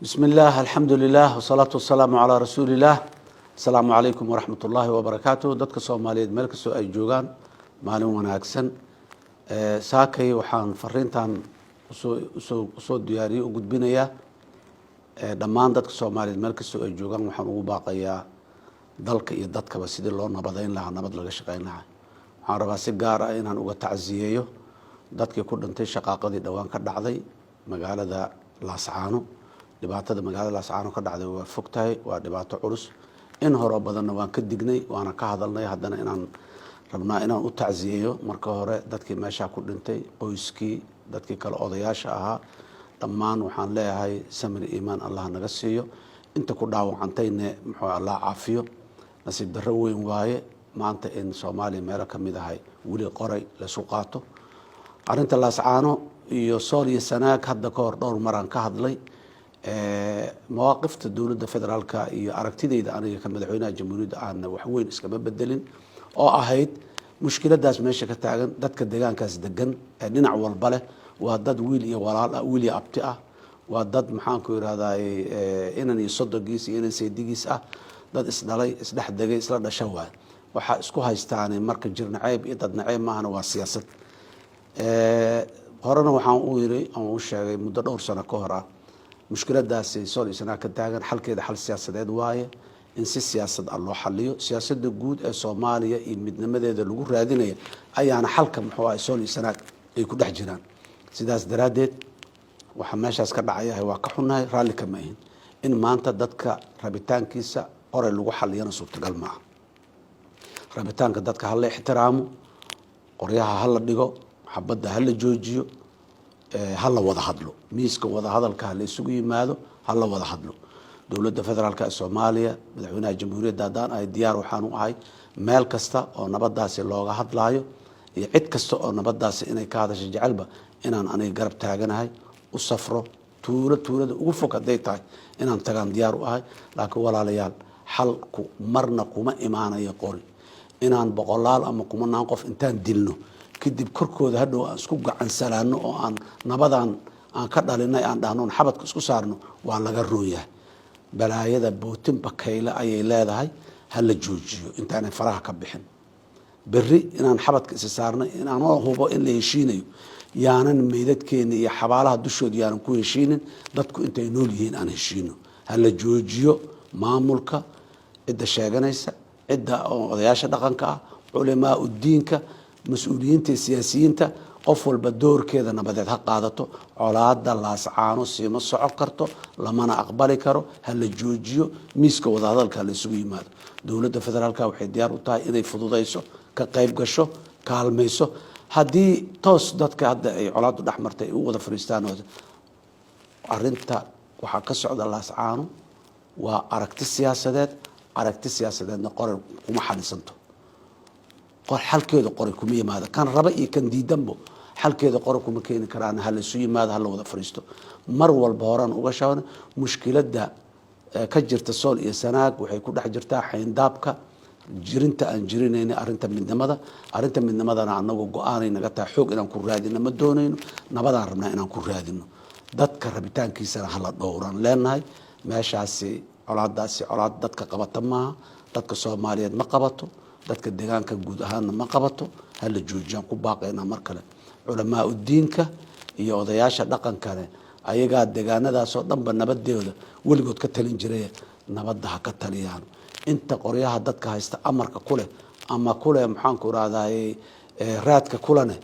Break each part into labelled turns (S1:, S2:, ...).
S1: Bismi illaah, alxamdu lilah, wasalaatu wasalaamu calaa rasuuli illaah. Asalaamu calaykum waraxmat ullaahi wabarakaatuh. Dadka Soomaaliyeed meel kastoo ay joogaan, maalin wanaagsan. Saakay waxaan fariintan usoo diyaariyey u gudbinayaa dhammaan dadka Soomaaliyeed meel kastoo ay joogaan. Waxaan ugu baaqayaa dalka iyo dadkaba sidii loo nabadeyn lahaa, nabad laga shaqeyn lahaa. Waxaan rabaa si gaar ah inaan uga tacsiyeeyo dadkii ku dhintay shaqaaqadii dhowaan ka dhacday magaalada Laascaano. Dhibaatada magaalada Laascaano ka dhacday waa fog tahay, waa dhibaato culus. In horeo badanna waan ka dignay, waana ka hadalnay. Haddana inaan rabnaa inaan u tacsiyeeyo marka hore dadkii meeshaa ku dhintay, qoyskii, dadkii kale, odayaasha ahaa, dhammaan waxaan leeyahay samir iimaan Allah naga siiyo. Inta ku dhaawacantayne muxuu Allah caafiyo. Nasiib darro weyn waaye maanta in Soomaaliya meelo ka mid ahay weli qoray laysu qaato. Arrinta Laascaano iyo Sool iyo Sanaag hadda ka hor dhowr maraan ka hadlay. Mawaaqifta dowladda federaalka iyo aragtidayda aniga ka madaxweynaha jamhuuriyadda aana wax weyn iskama bedelin, oo ahayd mushkiladaas meesha ka taagan, dadka deegaankaas degan ee dhinac walba leh waa dad wiil iyo walaal ah, wiil iyo abti ah, waa dad, maxaanku irahday, inan iyo sodogiis iyo inan saydigiis ah, dad isdhalay, isdhex degay, isla dhasha waay. Waxaa isku haystaane marka jir naceyb iyo dad naceyb maahana, waa siyaasad. Horena waxaan u yiri aan u sheegay muddo dhowr sano ka hor ah, mushkiladaasi Sool iyo Sanaag ka taagan xalkeeda xal siyaasadeed waaye, in si siyaasad ah loo xaliyo. Siyaasada guud ee Soomaaliya iyo midnimadeeda lagu raadinaya ayaana xalka, muxuu ahay, Sool iyo Sanaag ay ku dhex jiraan. Sidaas daraaddeed, waxaa meeshaas ka dhacayahay waa ka xunnahay, raalli kama ahin. In maanta dadka rabitaankiisa qoray lagu xaliyana suurtagal maaha. Rabitaanka dadka hala ixtiraamo, qoryaha hala dhigo, xabadda hala joojiyo, ha la wada hadlo, miiska wada hadalka ha la isugu yimaado, ha la wada hadlo. Dowladda federaalka ee Soomaaliya, madaxweynaha jamhuuriyadda haddaan ahay, diyaar waxaan u ahay meel kasta oo nabadaasi looga hadlaayo iyo cid kasta oo nabadaasi inay ka hadasho jecelba inaan aniga garab taaganahay, u safro tuulo, tuulada ugu fog hadday tahay inaan tagaan diyaar u ahay. Laakiin walaalayaal, xalku marna kuma imaanayo qori. Inaan boqolaal ama kumanaan qof intaan dilno, kadib korkooda hadhow aan isku gacansalaano oo aan nabadan aan ka dhalinay aan dhahno, xabadka isku saarno, waa laga roon yahay. Balaayada bootin bakayle ayay leedahay. Ha la joojiyo intaanay faraha ka bixin. Berri inaan xabadka isa saarnay, inaanoo hubo in la heshiinayo, yaanan meydadkeena iyo xabaalaha dushooda yaanan ku heshiinin. Dadku intay nool yihiin aan heshiino. Ha la joojiyo. Maamulka cidda sheeganaysa, cidda odayaasha dhaqanka ah, culamaa udiinka, mas-uuliyiinta iyo siyaasiyiinta, qof walba doorkeeda nabadeed ha qaadato. Colaada Laascaano siima soco karto, lamana aqbali karo. Ha la joojiyo, miiska wadahadalka ha la isugu yimaado. Dowladda federaalka waxay diyaar u tahay inay fududayso, ka qayb gasho, kaalmayso. Haddii toos dadka hadda ay colaadu dhex martay ay u wada fariistaan. Arinta waxaa ka socda Laascaano waa aragti siyaasadeed. Aragti siyaasadeedna qoray kuma xalisanto, xalkeeda qoray kuma yimaado. Kan raba iyo kan diidanbo xalkeeda qore kuma keeni karaan. Ha laisu yimaado, hala wada fariisto. Mar walba horaan uga shaban, mushkiladda ka jirta Sool iyo Sanaag waxay ku dhex jirtaa xayndaabka jirinta aan jirinayna arrinta midnimada. Arrinta midnimadana anagu go-aanay naga tahay. Xoog inaan ku raadino ma doonayno, nabadaan rabnaa inaan ku raadino. Dadka rabitaankiisana hala dhowraan leenahay. Meeshaasi colaadaasi colaad dadka qabata maaha, dadka Soomaaliyeed ma qabato, dadka deegaanka guud ahaanna ma qabato. Hala joojiyaan ku baaqaynaa mar kale. Culamaa udiinka iyo odayaasha dhaqankane ayagaa deegaanadaasoo dhanba nabadooda weligood ka talin jiray, nabadda ha ka taliyaan. Inta qoryaha dadka haysta amarka kuleh ama kuleh, maxaanku irahdaye, raadka kulane,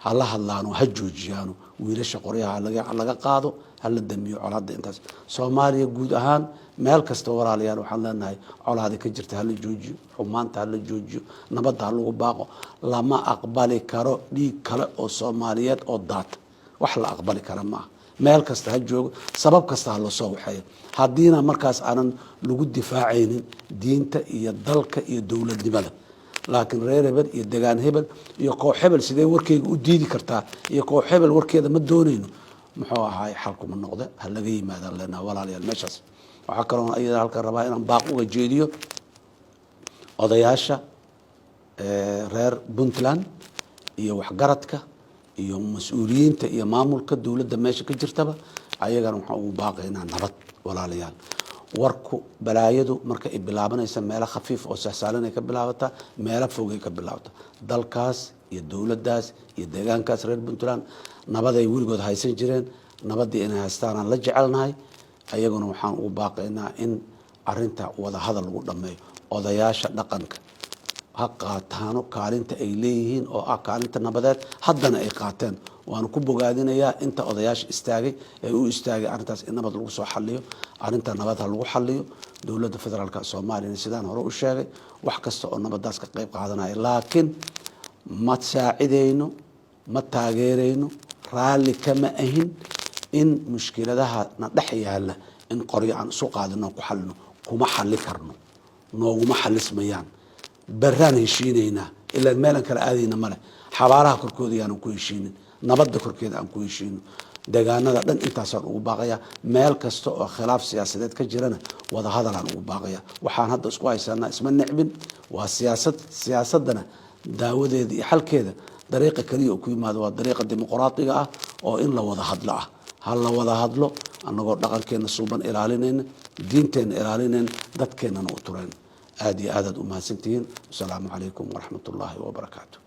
S1: ha la hadlaano, ha joojiyaano. Wiilasha qoryaha laga qaado, hala damiyo colaada. Intaas Soomaaliya guud ahaan meel kasta, walaalayaal, waxaan leenahay colaada ka jirta hala joojiyo, xumaanta hala joojiyo, nabadda ha lagu baaqo. Lama aqbali karo dhiig kale oo Soomaaliyeed oo daata, wax la aqbali kara maaha. Meel kasta ha joogo, sabab kasta ha lasoo waxeeyo, haddiina markaas aanan lagu difaacaynin diinta iyo dalka iyo dowladnimada. Laakiin reer hebel iyo degaan hebel iyo koox hebel sidee warkeyga u diidi kartaa, iyo koox hebel warkeeda ma doonayno, muxuu ahaay, xalkuma noqde. Ha laga yimaadaan leenaha walaalayaal. Meeshaas waxaa kaloo iyada halkan rabaa inaan baaq uga jeediyo odayaasha reer Puntland iyo waxgaradka iyo mas-uuliyiinta iyo maamulka dowladda meesha ka jirtaba. Ayagana waxaan ugu baaqaynaa nabad. Walaalayaal, warku balaayadu marka ay bilaabanaysa meelo khafiif oo sahsaalanay ka bilaabataa, meelo fogay ka bilaabataa. Dalkaas iyo dowladdaas iyo deegaankaas reer Puntland nabaday weligood haysan jireen, nabaddii inay haystaanaan la jecelnahay. Ayaguna waxaan ugu baaqaynaa in arinta wadahadal lagu dhammeeyo. Odayaasha dhaqanka ha qaataano kaalinta ay leeyihiin oo ah kaalinta nabadeed, haddana ay qaateen. Waanu ku bogaadinayaa inta odayaasha istaagay ee u istaagay arrintaas in nabad lagu soo xaliyo. Arrinta nabad ha lagu xaliyo. Dowladda federaalka Soomaaliyana, sidaan hore u sheegay, wax kasta oo nabadaas ka qayb qaadanaya, laakiin ma saacidayno, ma taageerayno, raalli kama ahin in mushkiladaha na dhex yaala in qoryo aan isu qaadino ku xalino. Kuma xali karno, nooguma xalismayaan. Beraan heshiinaynaa, ilaan meelan kala aadayna male. Xabaalaha korkooda yaanan ku heshiinin, nabadda korkeeda aan ku heshiino. Deegaanada dhan intaasaan ugu baaqaya. Meel kasta oo khilaaf siyaasadeed ka jirana wadahadalaan ugu baaqaya. Waxaan hadda isku haysanaa isma necbin, waa siyaasad. Siyaasadana daawadeeda iyo xalkeeda dariiqa keliya oo ku yimaado waa dariiqa dimuqraadiga ah oo in la wada hadlo ah. Ha la wada hadlo, annagoo dhaqankeenna suuban ilaalinayna, diinteenna ilaalinayna, dadkeennana u turayn. Aada iyo aadaad u mahadsantihiin. Asalaamu calaykum waraxmat ullaahi wabarakaatu.